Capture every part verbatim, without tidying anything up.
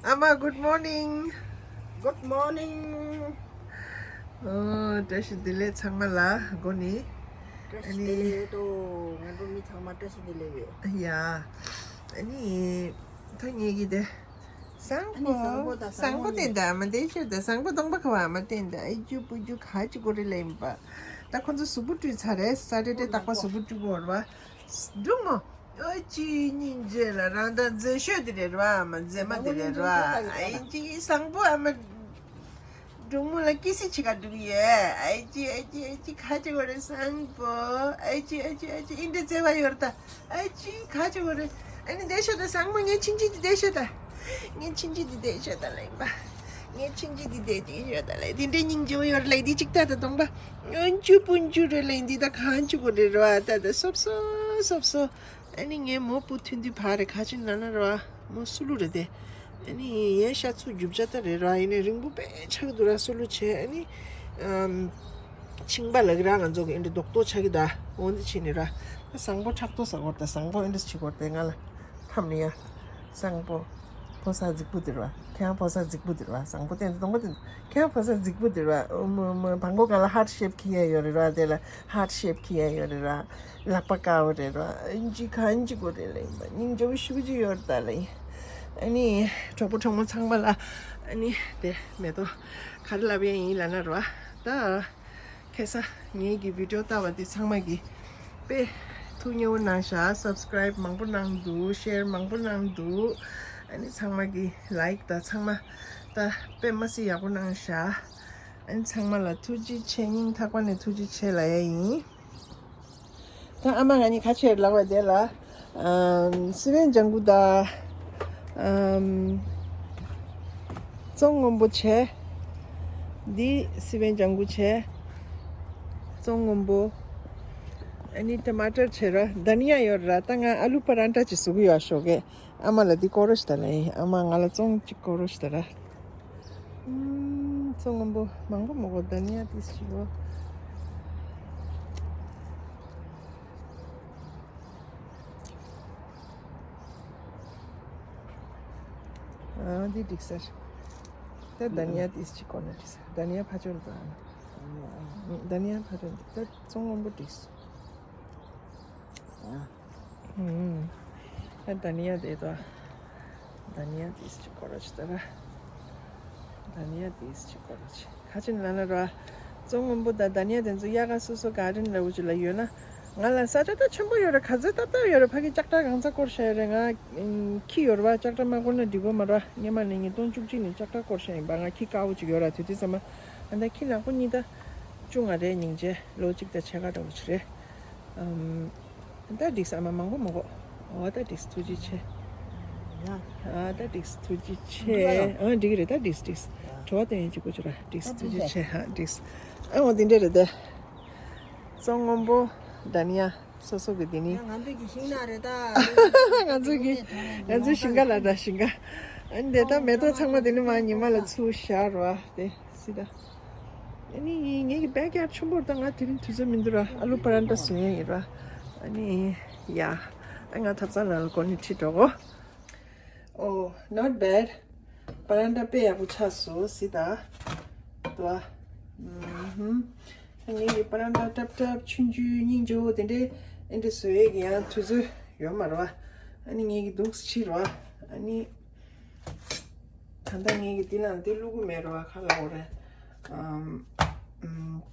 ཨ་མ། Good morning. Good morning. ཨོ། བཀྲ་ཤིས་བདེ་ལེགས་ཚང་མ་ལ་སྒོ་ནས། བཀྲ་ཤིས་བདེ་ལེགས་ཡོད་དོ། ང་ཚོ་མི་ཚང་མ་བཀྲ་ཤིས་བདེ་ལེགས་ཡོད། ཡ། ཨ་ནི། ད་ངེད་ཀྱི་དེ། བཟང་པོ། བཟང་པོ་དང་བཟང་པོ་བསྟན་ད་མ་བསྟན་ཤོད་ད། བཟང་པོ་གདོང་པ་ཁ་བ་མ་བསྟན་ད། ཨེ་ཅུ་པུ་ཅུ་ག་ཅི་གོ་རེ་ལེན་པ། ད་ཁོ་ཚོ་གཟུགས་པོ་བཀྲུས་ཚར་རེད། ས་ཏྲེ་ཏྲེ་རྟག་པ་གཟུགས་པོ་བཀྲུས་པོ་རེད་བ། འབྲུག་མོ། ཨ་ཅི་སྙིང་རྗེ་ལ་རང་ད་མཛེས་ཤོས་དེ་རེད་ར། མ་མཛེས་མ་དེ་རེད་ར། ཨ་ཅི་བཟང་པོ་ཨ་མ། འབྲུག་མོ་ལ་ཀི་སི་བྱེད་ག་འགྲོ་གི་ཡོད། ཨ་ཅི་ཨ་ཅི་ཨ་ཅི་ག་ཅི་གོ་རེ་བཟང་པོ། ཨ་ཅི་ཨ་ཅི་ཨ་ཅི་ཨིན་དྲ་བརྩེ་བ་ཡོད་ད། ཨ་ཅི་ག་ཅི་གོ་རེ། ཨ་ནི་བསྡད་ཤོད་ད་བཟང་མོ། ངའི་ཆིན་ཆིན་དེ་བསྡད་ཤོད་ད། ངའི་ཆིན་ཆིན་དེ་བསྡད་ཤོད་ད་ལེན་པ། ངའི་ཆིན་ཆིན་དེ་བསྡད་ཤོད་ད་ལེན། དེ་འདྲའི་སྙིང་རྗེ་བོ་ཡོད་རེད་ལེ། དེ་ཅིག་ལྟ་ད་གདོང་པ། ཨ་ཅུ་པུན་ཅུ་རེད་ལེ། འདི་ད་ག་ཅི་གོ་རེ་ར། ད་ད་སོབ་སོབ་སོབ་སོབ། ཨ་ནི་ངའི་མོ་བུ་ཐུན་དུས་བར་རེ་ཁ་ཆུ་ན་ན་ར། མོ་སུ་ལུ་རེད་དེ། ཨ་ནི་ཡན་ཤ་ཚུ་རྒྱུ་བྱ་ད་རེད་ར། ཡིན་ནའི་རིང་པོ་པའི་ཆག་འདུག་ར། སུ་ལུ་བྱས། ཨ་ནི་ཨམ། ཆིང་པ་ལག་ར་ང་ཚོ་གི་ཨེ་འདྲ་རྡོག་རྡོག་ཆག་གི་ད། འོ་འདི་ཕྱིན་ནི་ར། བཟང་པོ་ཕྲག་དོག་ཟ་གོ་ད། བཟང་པོ་ཨེ་འདྲ་བྱེད་གོ་ད། ང་ལ་འཐམ་ནི་ཡ། བཟང་པོ། ཕོ་གསར་རྫིག་པོ་དེ་ར། ཁྱེད་རང་ཕོ་གསར་རྫིག་པོ་དེ་ར། བཟང་པོ་བསྟན་ཏེ་གདོང་པ་བསྟན་ཏེ། ཁྱེད་རང་ཕོ་གསར་རྫིག་པོ་དེ་ར། ཨོ་མོ་མོ། བང་གོ་ག་ལ་ཧར་ཊི་ཤེབ་ཁྱེར་ཡ་ཡོད་རེད་ར། དེ་ལ་ཧར་ཊི་ཤེབ་ཁྱེར་ཡ་ཡོད་རེད་ར། ལག་པ་དཀར་བོ་རེད་ར། ཨིན་ཅི་གང་ཅི་གོ་རེད་ལེ། སྙིང་རྗེ་བོ་ཞེ་པོ་ཅིག་ཡོད་རེད་ད་ལེ། ཨ་ནི་གྲོགས་པོ་གྲོགས་མོ་ཚང་མ་ལ། ཨ་ནི་དེ་མེ་ཏོག་ག་རེ་ལབ་ཡ་ཡིན་ལབ་ན་ར། ད། ཁ་སང་ངེད་ཀྱི་བི་ཌི་ཡོ་ལྟ་བ་འདི་ཚང་མ་གིས་དཔེ་ཐུགས་མཉེས་པོ་གནང་ཤག་སབ་སི་ཀི་རབ་མང་པོ་གནང་འདུག་ཤེར་མང་པོ་གནང་འདུག་ཨ་ནི་ཚང་མ་གིས་ལའིཀ་དང་ཚང་མ་ད་དཔེ་མ་སྲིད་ཡག་པོ་གནང་ཤག་ཨ་ནི་ཚང་མ་ལ་ཐུགས་རྗེ་ཆེ། སྙིང་ཐག་པ་ནས་ཐུགས་རྗེ་ཆེ་ལབ་ཡ་ཡིན། ད་ཨ་མ་ང་གཉིས་ཁ་ཆེར་ལབ་པ་དེ་ལ། ཨམ། སི་པན་ལྗང་གུ་དང་། ཨམ། བཙོང་སྔོན་པོ་བྱས། འདི་སི་པན་ལྗང་གུ་བྱས། བཙོང་སྔོན་པོ། ཨ་ནི་ཊ་མ་ཊར་བྱས་ར། དྷ་ནི་ཡ་ཡོད་ར། ད་ང་ཨ་ལུ་པ་རན་ཊ་ཅིག་བཟོ་གི་ཡོད། ཞོགས་ཀས་ཨ་མ་ལ་འདི་བསྐོར་རོགས་ཞིག་ད་ལབ་ཡིན། ཨ་མ་ང་ལ་བཙོང་གཅིག་བསྐོར་རོགས་ཞིག་ད་ར། ཨམ། བཙོང་སྔོན་པོ་མང་པོ་མ་དགོས། དྷ་ནི་ཡ་ཏིས་ཞིག་གོ། ཨ། འདི་འགྲིག་ས་རེད། ད་དྷ་ནི་ཡ་ཏིས་ཅིག་བསྐོར་ན་འགྲིག་ས། དྷ་ནི་ཡ་ཕ་ཆོར་དང་། དྷ་ནི་ཡ་ཕ་ཆོར་འདི་ད་བཙོང་སྔོན་པོ་འགྲིག་སོང་། ཨ། ཨུམ། ད་དྷ་ནི་ཡ་དེ་དོ། དྷ་ནི་ཡ་ཏིས་ཅིག་བསྐོར་རོགས་ཞིག་ད་ར། དྷ་ནི་ཡ་ཏིས་ཅིག་བསྐོར་རོགས་ཞིག་ཁ་ཆེ་ན་ན་ར། བཙོང་སྔོན་པོ་དང་དྷ་ནི་ཡ་དེ་ཚོ་དབྱར་ཁ་སོ་སོ་ག་རེ་འདྲ་བོ་ཅིག་ལ་ཡོད་ན། ང་ལ་ས་ཆ་ད་ཆེན་པོ་ཡོད་རེད། ག་ཚོད་ཏག་ཏག་ཡོད་རེད། ཕ་གི་ལྕགས་དྲ་གང་ཚ་བསྐོར་བཞག་ཡོད་རེད། ང་ཁྱི་ཡོད་རེད་བ། ལྕགས་དྲ་མ་བསྐོར་ན་འགྲིག་གོ་མ་རེད་བ། སྔོན་མ་ནས་ཉིས་སྟོང་བཅུ་གཅིག་ནས་ལྕགས་དྲ་བསྐོར་བཞག་ཡིན་པ། ང་ཁྱི་དཀར་བོ་ཅིག་ཡོད་རེད། དེ་དུས་ཙམ་པ་ཨ་ད་ཁྱི་ནག་པོ་གཉིས་ད་བཅུ་ལྔ་རེད། སྙིང་རྗེ། ལོ་གཅིག་དང་ཕྱེད་ཀ་འདྲ་བོ་ཅིག་རེད། ཨམ། ད་འགྲིགས། ཨ་མ་མང་པོ་མ་དགོས། འོ་ད་འགྲིགས། ཐུགས་རྗེ་ཆེ། ཡ། ཨ་ད་འགྲིགས། ཐུགས་རྗེ་ཆེ། འགྲིག་ཨ་འགྲིག་རེད། ད་འགྲིགས་འགྲིགས། བྲོ་བ་བསྟན་ཡོད་ཅིག་གོ་ཅི་ར། འགྲིགས། ཐུགས་རྗེ་ཆེ། ཧ། འགྲིགས། ཨ་འོ་འདི་འདྲ་རེད་དེ། བཙོང་སྔོན་པོ། དྷ་ནི་ཡ་སོ་སོ་གི་འདི་ནི། ང་ཚོ་གི་ཤིང་ནགས་རེད་ད། ང་ཚོ་གི། ང་ཚོའི་ཤིང་ཀ་ལ་ད་ཤིང་ཀ་ཨ་ནི་དེ་ད་མེ་ཏོག་ཚང་མ་དེ་ནི་མ་ཉི་མ་ལ་ཚུར་བཞག་ར་བ་དེ། སི་ད། ཨ་ནི་ངེད་ཀྱི་བེག་ཡར་ཌི་ཆེན་པོ་རེད་ད། ང་དེ་རིང་དུས་ཚོད་མི་འདུག་ར། ཨ་ལུ་པ་རན་ཊ་བཟོ་ཡ་ཡིན་ར། ཨ་ནི་ཡ། ཨ་ང་ཐབ་ཚང་ནང་ལ་གོ་ནི་ཁྲིད་འགྲོ་གོ། Oh, not bad. པ་རན་ཊ་དཔེ་ཡག་པོ་ཆགས་སོང་སི་ད། དོ། ཨུམ། ངེད་ཀྱི་པ་རན་ཊ་ཊབ་ཊབ་ཆུང་ཆུང་སྙིང་རྗེ་བོ་དེ་འདྲའི་ཨེ་འདྲ་བཟོ་ཡས་ཀྱི་ཡང་དུས་ཚོད་ཡོད་མ་རེད་བ། ཨ་ནི་ངེད་ཀྱི་འདུག་སེ་ཕྱིར་བ། ཨ་ནི། ད་ལྟ་ངེད་ཀྱི་འདི་ནང་འདི་བླུག་གི་མེད་རེད་བ། ག་ལབ་དགོས་རེད། ཨམ། ཨམ།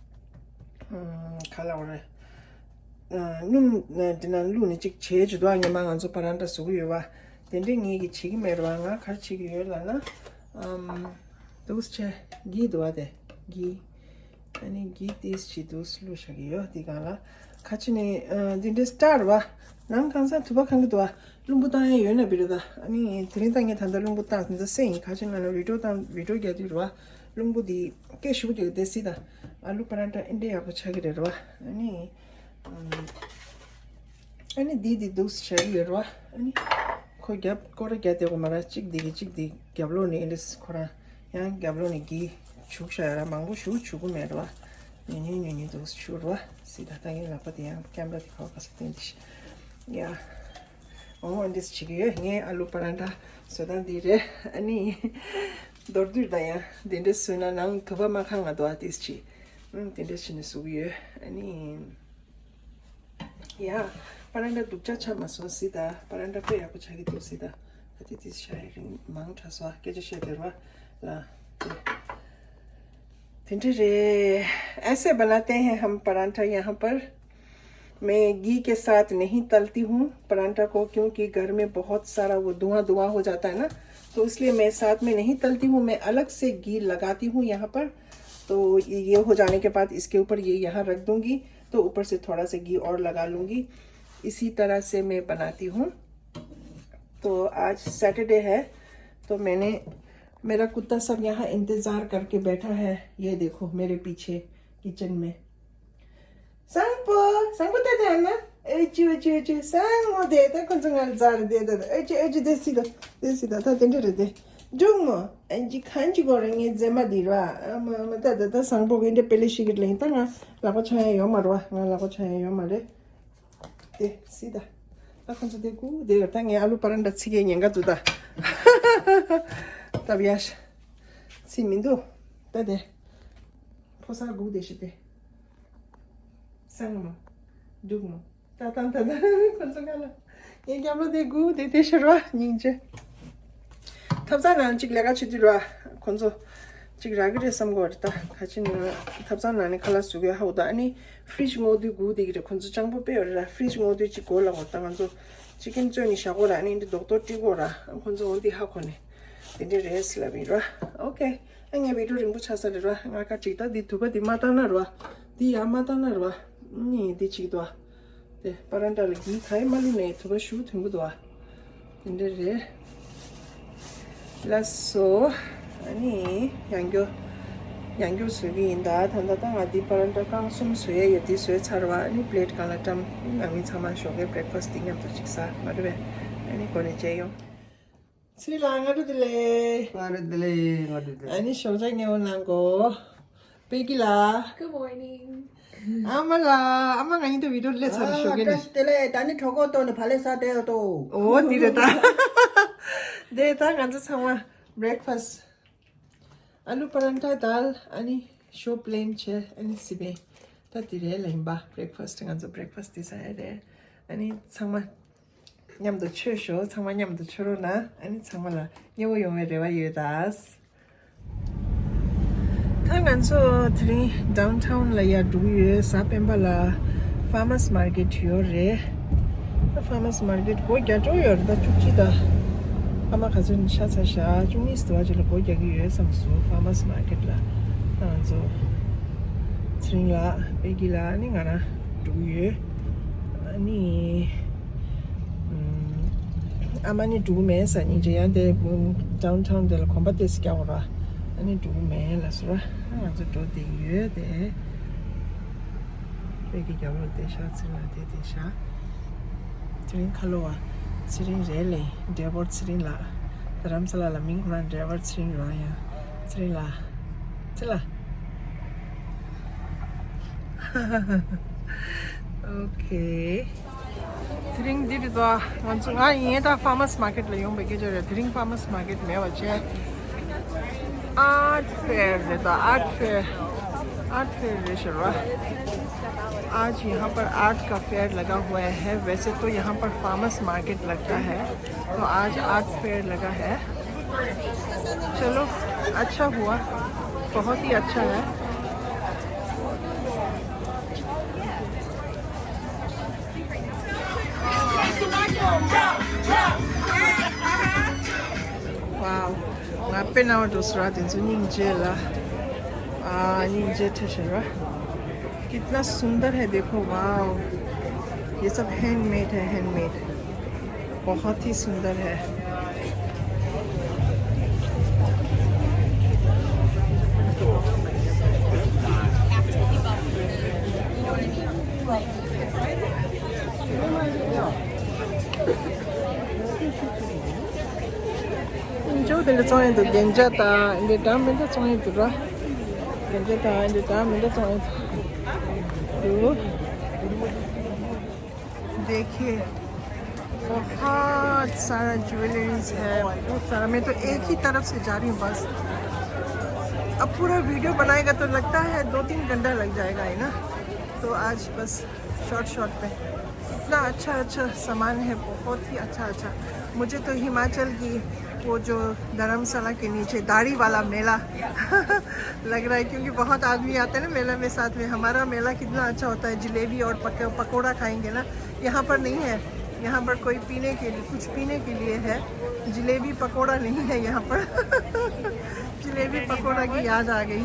ཨམ། ག་ལབ་དགོས་རེད། ཨ། སྣུམ་འདི་ནང་བླུགས་ནས་ཅིག་བྱས་བྱས་འདུག་ཨ། ངས་མ་ང་ཚོ་པ་རན་ཊ་བཟོ་གི་ཡོད་བ། དེ་འདྲས་ངེད་ཀྱིས་བྱེད་ཀྱི་མེད་རེད་བ། ང་ག་རེ་བྱེད་ཀྱི་ཡོད་ལབ་ན། ཨམ། འདུག་སེ་བྱས་གི་འདུག་བ་དེ་གི། ཨ་ནི་གི་ཏིས་ཅིག་འདུག་སེ་བླུགས་བཞག་གི་ཡོད། འདི་སྒང་ལ་ཁ་ཅིག་ནི་ཨ་འདི་འདྲའི་སི་ཊལ་རེད་བ། ནང་གང་ས་དུ་བ་གང་གི་འདུག་བ། རླུང་བུ་བཏང་ཡས་ཡོད་ན་བི་རེད་ད། ཨ་ནི་དེ་རིང་ད་ངས་ད་ལྟ་རླུང་བུ་བཏང་དེ་འདྲ་སེ་ཡིན། ཁ་ཅིག་ང་ལ་བི་ཌི་ཡོ་བཏང་། བི་ཌི་ཡོ་རྒྱག་དུས་རེད་བ། རླུང་བུ་འདི་སྐད་ཞུ་རྒྱག་དེ་སི་ད། ཨ་ལུ་པ་རན་ཊ་ཨེ་འདྲའི་ཡག་པོ་ཆགས་ཀྱི་རེད་རེད་བ། ཨ་ནི། ཨམ། ཨ་ནི་འདི་འདི་འདུག་སེ་བྱས་ཡོད་རེད་བ། ཨ་ནི་ཁོ་རྒྱབ་སྐོར་ར་རྒྱག་བསྡད་དགོས་མ་རེད། གཅིག་འདི་གི་གཅིག་འདི་རྒྱབ་ལོགས་ནས་ཨེ་འདྲས་ཁོ་རང་ཡང་རྒྱབ་ལོགས་ནས་གི་བྱུག་བཞག་ཡོད་ར། མང་པོ་ཞེ་པོ་བྱུག་གི་མེད་རེད་བ། ཉུང་ཉུང་ཉུང་ཉུང་འདུག་སེ་བྱུག་རེད་བ། སི་ད་ལྟ་ངའི་ལག་པ་དེ་ཡང་ཀེམ་ར་དེ་ཁ་བ་ག་ས་བསྟན་དེ་ཤི། ཡ། འོ་འདི་བྱེད་ཀྱི་ཡོད། ངས་ཨ་ལུ་པ་རན་ཐ་བཟོ་སྟངས་འདི་རེད། ཨ་ནི་མདོར་བསྡུས་ད་ཡང་འདི་འདྲས་བཟོས་ན་ནང་དུ་བ་མ་ཁང་ང་འདུག་ཨ། ཏིས་ཅི་ཨང་དེ་འདྲས་བྱས་ནས་བཟོ་གི་ཡོད། ཨ་ནི་ཡ། པ་རན་ཐ་སྡུག་ཅག་ཆགས་མ་སོང་སི་ད། པ་རན་ཐ་དཔེ་ཡག་པོ་ཆགས་ཀྱི་འདུག་སི་ད། ད་དེ་དེ་ཤ་ཡི་རིང་མང་དྲགས་སོ། སྐད་ཆ་བཤད་བདེ་ར་ལ། དེ་འདྲ་རེད། ऐसे बनाते हैं हम परांठा यहाँ पर। मैं घी के साथ नहीं तलती हूँ परांठा को, क्योंकि घर में बहुत सारा वो धुआं धुआं हो जाता है ना, तो इसलिए मैं साथ में नहीं तलती हूँ। मैं अलग से घी लगाती हूँ यहाँ पर। तो ये, ये हो जाने के बाद इसके ऊपर ये यहाँ रख दूंगी, तो ऊपर से थोड़ा सा घी और लगा लूंगी। इसी तरह से मैं बनाती हूँ। तो आज सैटरडे है, तो मैंने, मेरा कुत्ता सब यहाँ इंतज़ार करके बैठा है। ये देखो मेरे पीछे किचन में। संगपो, संगपो तेते आना। ए चू चू चू संगमो दे तो कौन संगल जार दे दे। ए चू ए चू देसी दो, देसी दो। ता तेंडे रे दे। जुंगमो, ए जी खान जी गोरे ने जेमा दिरवा। अम अम ता ता ता संगपो के इंडे पहले शिकिट लें ता ना। लाको छाया यो मरवा, ना लाको छाया यो मरे। དེ་སི་ད། ད་ཁོང་ཚོ་དེ་གུ་དེ་ད་ངས་ཨ་ལུ་པ་རན་ཐ་ཚིག་གི་ཉེན་ཁ་འདུག་ད། ད་བྱས། ཚིག་མི་འདུག་ད་དེ། ཕོ་གསར་གུ་དེ་ཤི་དེ། སང་མོ། རྒྱུག་མོ། ད་ད་ད་ད་ཁོང་ཚོ་ག་ལ། ངས་སྐྱབས་ལོ་དེ་གུ་དེ་དེ་ཤི་རོ་སྙིང་རྗེ། ཐབ་ཚང་ནང་གཅིག་ལས་ཀ་བྱེད་དུས་ར། ཁོང་ཚོ་གཅིག་རག་གི་རེད་བསམ་གོ་རེད་ད། ཁ་ཅིག་ནི་ཐབ་ཚང་ནང་ནས་ཁ་ལག་བཟོ་གི་ཧ་འུ་ད། ཨ་ནི་ཧྥི་རིཇ་སྔོག་དུས་སྒུག་བསྡད་ཀྱི་རེད། ཁོང་ཚོ་སྤྱང་པོ་དཔེ་ཡོད་རེད་ར། ཧྥི་རིཇ་སྔོག་དུས་གཅིག་གོ་ལ་གོ་ད། ང་ཚོ་ཅི་ཀིན་བཙོས་ནས་བཞག་གོ་ར། ཨ་ནི་འདི་རྡོག་རྡོག་བཀྲུ་གོ་ར། ཁོང་ཚོ་འོ་འདི་ཧ་གོ་ནས་དེ་འདྲས་རེད་ཟེར་ལབ་ཡིན་ར། ཨོ་ཁེ། ཨ་ངའི་བི་ཌིའོ་རིང་པོ་ཆགས་ས་རེད་ར། ང་ཁ་ཅིག་ད་འདི་དུ་བ་འདི་མ་བཏང་ན་ར། འདི་ཡར་མ་བཏང་ན་ར། ཨ་ནི་འདི་ཅིག་ཏུ་བ། དེ་པ་རན་ཐ་ལ་གི་ཁ་ཡི་མ་ལུས་ནས་དུ་བ་ཞུ་ཐོན་གི་འདུག་ཨ། དེ་འདྲ་རེད། ལགས་སོ། ཨ་ནི་ཡང་སྐྱར་ཡང་སྐྱར་བཟོ་གི་ཡིན་ད། ད་ད་ད་ང་འདི་པ་རན་ཐ་རྐང་གསུམ་བཟོ་ཡས་ཡོད། འདི་བཟོས་ཚར་བ་ཨ་ནི་པི་ལེ་ཊི་སྒང་ལ་བཀྲམ། ནང་མི་ཚང་མ་ཞོགས་ཀའི་བྷི་རེག་ཕ་སི་འདི་མཉམ་དུ་ཅིག་ཟ་མ་རེད་པས། ཨ་ནི་གོ་ནས་མཇལ་ཡོང་། ཚེ་རིང་ལགས་སྔ་དྲོ་བདེ་ལེགས། སྔ་དྲོ་བདེ་ལེགས། སྔ་དྲོ་བདེ་ལེགས། ཨ་ནི་ཞོགས་ཇ་མཉེས་པོ་གནང་གོ། པེ་ཀི་ལགས། Good morning. ཨ་མ་ལགས། ཨ་མ་ང་གཉིས་དེ་བི་ཌིའོ་སླེབས་ཚར་ཞོགས་ཀས་ནས། ཨ་བཀྲ་ཤིས་བདེ་ལེགས། ད་ནི་གྲོད་ཁོག་ལྟོགས་ནས་བག་ལེབ་ཟ་བསྡད་ཡོད་དོ། འོ་འདི་རེད་ད། དེ་ད་ང་ཚོ་ཚང་མ་བྷི་རེག་ཕ་སི། ཨ་ལུ་པ་རན་ཐ་དཱལ། ཨ་ནི་ཞོ་པི་ལེན་བྱས། ཨ་ནི་སི་པན། ད་དེ་རེད་ལ་ཡིན་པ། བྷི་རེག་ཕ་སི་ང་ཚོ་བྷི་རེག་ཕ་སི་དེ་ཟ་ཡ་རེད། ཨ་ནི་ཚང་མ་མཉམ་དུ་མཆོད་ཤོག་ཚང་མ་མཉམ་དུ་མཆོད་རོགས་གནང་། ཨ་ནི་ཚང་མ་ལ་མཉེས་པོ་ཡོང་བའི་རེ་བ་ཡོད་ད། ད་ང་ཚོ་དེ་རིང་ཌའུན་ཊའུན་ལ་ཡར་འགྲོ་གི་ཡོད། གཟའ་སྤེན་པ་ལ་ཕར་མར་སི་མར་ཀེ་ཊི་ཡོད་རེད། ད་ཕར་མར་སི་མར་ཀེ་ཊི་སྒོ་རྒྱག་འགྲོ་ཡོད་རེད། ད་བཅུ་གཅིག་ད། ཨ་མ་ག་ཚོད་ནས་ཤ་ཚ་ཤ་བཅུ་གཉིས་ཟེར་བ་ཅིག་ལ་སྒོ་རྒྱག་གི་ཡོད་བསམ་སོང་། ཕར་མར་སི་མར་ཀེ་ཊི་ལ། ད་ང་ཚོ་ཚེ་རིང་ལགས། པེ་ཀི་ལགས། ཨ་ནི་ང་རང་འགྲོ་གི་ཡོད། ཨ་ནི། ཨ་མ་ནི་འགྲོ་གི་མེད་ཟེར། སྙིང་རྗེ། ཡང་དེ་ཌའུན་ཊའུན་དེ་ལ་གོམ་པ་ཏོག་ཙམ་རྒྱག་དགོས་ར། ཨ་ནི་འགྲོ་གི་མེད་ལབ་སོང་ར། ང་ཚོ་འགྲོ་བསྡད་ཡོད་དེ། པེ་ཀི་རྒྱབ་ལོགས་བསྡད་ཤག་ཚེ་རིང་ལགས་དེ་བསྡད་ཤག་དེ་རིང་ཁ་ལོ་བ། ཚེ་རིང་རེད་ལེ། ཌ་རའི་བར་ཚེ་རིང་ལགས། རྡ་རམ་ས་ལ་ལ་མིང་ཁོ་རང་ཌ་རའི་བར་ཚེ་རིང་རང་ཡང་། ཚེ་རིང་ལགས། ཚེ་ལགས། ཨོ་ཁེ། དེ་རིང་འདི་རེད་དོ། ང་ཚོ་ང་ཡིན་ད་ཕར་མར་སི་མར་ཀེ་ཊི་ལ་ཡོང་པའི་སྐད་ཆ་རེད། དེ་རིང་ཕར་མར་སི་མར་ཀེ་ཊི་མེད་པ་བྱས། आर्ट फेयर रहता, आर्ट फेयर, आर्ट फेयर रेशर हुआ। आज यहाँ पर आर्ट का फेयर लगा हुआ है। वैसे तो यहाँ पर फार्मर्स मार्केट लगता है, तो आज आर्ट फेयर लगा है। चलो, अच्छा हुआ, बहुत ही अच्छा है। Wow. ང་དཔེ་ནང་བ་འགྲོ་སོང་ར། དེ་ཚོ་སྙིང་རྗེ་ལ། ཨ། སྙིང་རྗེ་ཐེ་ཤེ་ར། कितना सुंदर है, देखो, वाओ। ये सब हैंडमेड है, हैंडमेड। बहुत ही सुंदर है। འཇོག་དེ་འདྲ་བཙོང་ཡོད་འདུག་རྒྱན་ཆ་དང་འདི་འདྲ་མི་འདྲ་བཙོང་ཡོད་འདུག་ར། རྒྱན་ཆ་དང་འདི་འདྲ་མི་འདྲ་བཙོང་ཡོད་འདུག देखिए, बहुत सारा ज्वेलरीज है, बहुत सारा। मैं तो एक ही तरफ से जा रही हूँ बस। अब पूरा वीडियो बनाएगा तो लगता है दो तीन घंटा लग जाएगा, है ना? तो आज बस शॉर्ट शॉर्ट पे इतना अच्छा अच्छा सामान है, बहुत ही अच्छा अच्छा। मुझे तो हिमाचल की वो जो धर्मशाला के नीचे दाढ़ी वाला मेला लग रहा है, क्योंकि बहुत आदमी आते हैं ना मेला में साथ में। हमारा मेला कितना अच्छा होता है, जलेबी और पक-, पकौड़ा खाएंगे ना। यहाँ पर नहीं है, यहाँ पर कोई पीने के लिए, कुछ पीने के लिए है, जलेबी पकौड़ा नहीं है यहाँ पर। जलेबी पकौड़ा की याद आ गई।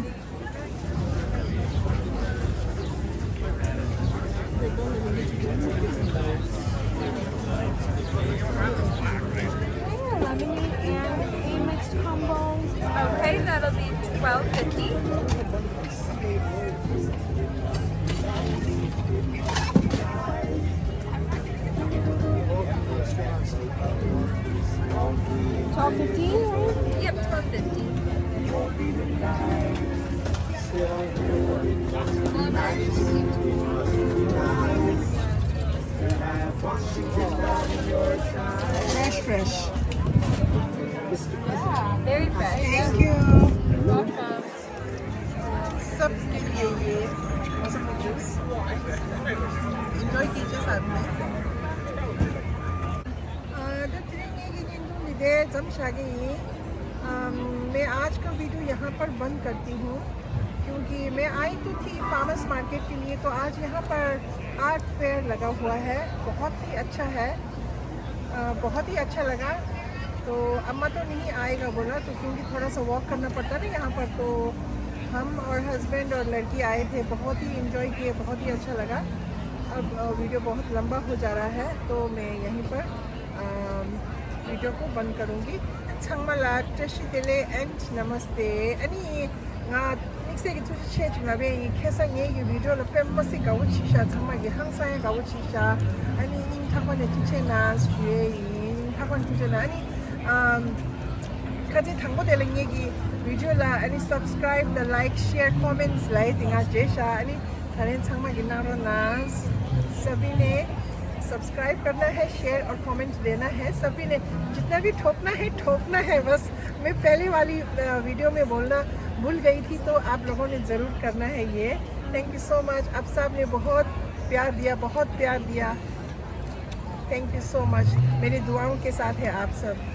Lemonade and a mixed combo. Okay, that'll be twelve fifty. Twelve fifty? Yep, twelve fifty. Fresh, fresh. Yeah, very fresh. Thank you. Welcome. सबके लिए ये मौसमी जूस एंजॉय कीजिए साथ में। ད་དེ་རིང་ངེད་ཀྱི་བརྙན་ཐུང་འདི་འདིར་མཚམས་བཞག་གི་ཡིན། अम, मैं आज का वीडियो यहाँ पर बंद करती हूँ, क्योंकि मैं आई तो थी फार्मर्स मार्केट के लिए, तो आज यहाँ पर आर्ट फेयर लगा हुआ है, बहुत ही अच्छा है। अ, बहुत ही अच्छा लगा। तो अम्मा तो नहीं आएगा बोला, तो क्योंकि थोड़ा सा वॉक करना पड़ता है ना यहाँ पर, तो हम और हस्बैंड और लड़की आए थे, बहुत ही एंजॉय किए, बहुत ही अच्छा लगा। अब, अ, वीडियो बहुत लंबा हो जा रहा है, तो मैं यहीं पर, अम, वीडियो को बंद करूँगी। ཚང་མ་ལ་བཀྲ་ཤིས་བདེ་ལེགས། And नमस्ते. अनि ང་དམིགས་བསལ་གྱི་ཐུགས་རྗེ་ཆེ་ཅིག་ལབ་ཡས་ཡིན། ཁ་སང་ངའི་གི་ཝི་ཌིའོ་ལ་དཔེ་མི་སྲིད་དགའ་པོ་བྱས་ཤག་ཚང་མ་གི་ཧང་སང་ཡང་དགའ་པོ་བྱས་ཤག་ཨ་ནི་སྙིང་ཐག་པ་ནས་ཐུགས་རྗེ་གནང་ཞུ་ཡས་ཡིན། སྙིང་ཐག་པ་ནས་ཐུགས་རྗེ་གནང་། ཨ་ནི་ཨམ། ཁ་སང་དང་པོ་དེ་ལ་ངའི་གི་ཝི་ཌིའོ་ལ་ཨ་ནི་subscribe དང་like, share, comments ལབ་ཡས་དེ་ང་བརྗེད་ཤག་ཨ་ནི་ད་རིང་ཚང་མ་གི་གནང་རོགས་གནང་། सभी ने सब्सक्राइब करना है, शेयर और कमेंट देना है। सभी ने जितना भी ठोकना है, ठोकना है। बस मैं पहले वाली, अ, वीडियो में बोलना भूल गई थी, तो आप लोगों ने ज़रूर करना है ये। Thank you so much. आप सब ने बहुत प्यार दिया, बहुत प्यार दिया। Thank you so much. मेरी दुआओं के साथ है आप सब।